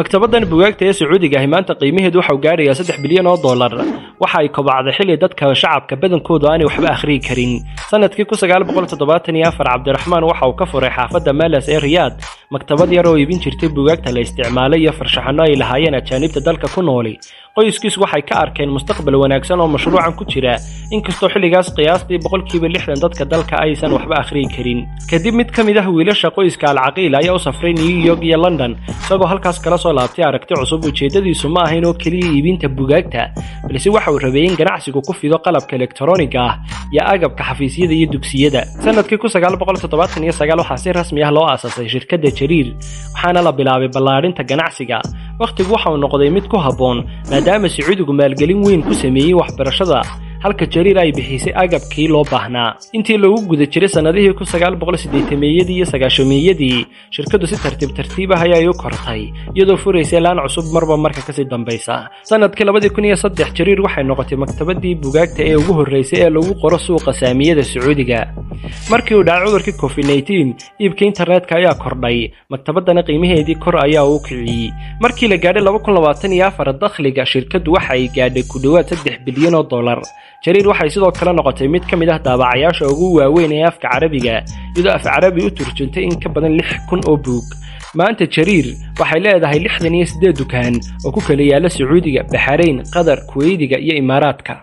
Maktabaddan buugaagta ee Sacuudiga ahi maanta qiimaheedu waxa uu gaadhayaa $3 bilyan. Waxa ay kobacday xilli dadka shacabka badankoodu aanay waxba akhriyi karin. Sanadkii 1974, Cabdiraxmaan waxa uu ka furay xaafadda Malas ee Riyaad maktabad yar oo iibin jirtay buugaagta la isticmaalay iyo farshaxanno ay lahaayeen ajaanibta dalka ku nooli. Qoyskiisu waxay ka arkeen mustaqbal wanaagsan oo mashruucan ku jira, inkastoo xilligaas qiyaastii 60% dadka dalka aysan waxba akhriyi karin. Kadib mid ka mid ah wiilasha qoyska Alcaqiil ayaa u safray New York iyo London, isagoo halkaas kala soo laabtay aragti cusub. Ujeedadiisu ma ahayn oo keliya iibinta buugaagta, balse waxa uu rabay in ganacsigu ku fido qalabka elektarooniga ah iyo agabka xafiisyada iyo dugsiyada. Sanadkii 1979 waxaa si rasmi ah loo aasaasay shirkadda Jariir, waxaana la bilaabay ballaadhinta ganacsiga. Wakhtigu waxa uu noqday mid ku habboon, maadaama Sacuudigu maalgelin weyn ku sameeyey waxbarashada, halka Jariir ay bixisay agabkii loo baahnaa. Intii lagu guda jiray sannadihii 1980-meeyadii iyo 90-meeyadii, shirkaddu si tartiib tartiib ah ayay u kortay, iyadoo furaysay laan cusub marba marka kasii dambaysa. Sanadkii 2003, Jariir waxay noqotay maktabadii buugaagta ee ugu horreysay ee lagu qoro suuqa saamiyada Sacuudiga. Markii uu dhacay cudurkii COVID-19, iibka internetka ayaa kordhay, maktabaddana qiimaheedii kor ayaa u kiciyey. Markii la gaadhay 2024, dakhliga shirkaddu waxa ay gaadhay ku dhowaad $3 bilyan. Jariir waxay sidoo kale noqotay mid ka mid ah daabacayaasha ugu waaweyn ee afka Carabiga, iyadoo af Carabi u turjuntay in ka badan 6000 oo buug. Maanta Jariir waxay leedahay 68 dukaan oo ku kala yaala Sacuudiga, Baxrayn, Qatar, Kuweydiga iyo Imaaraadka.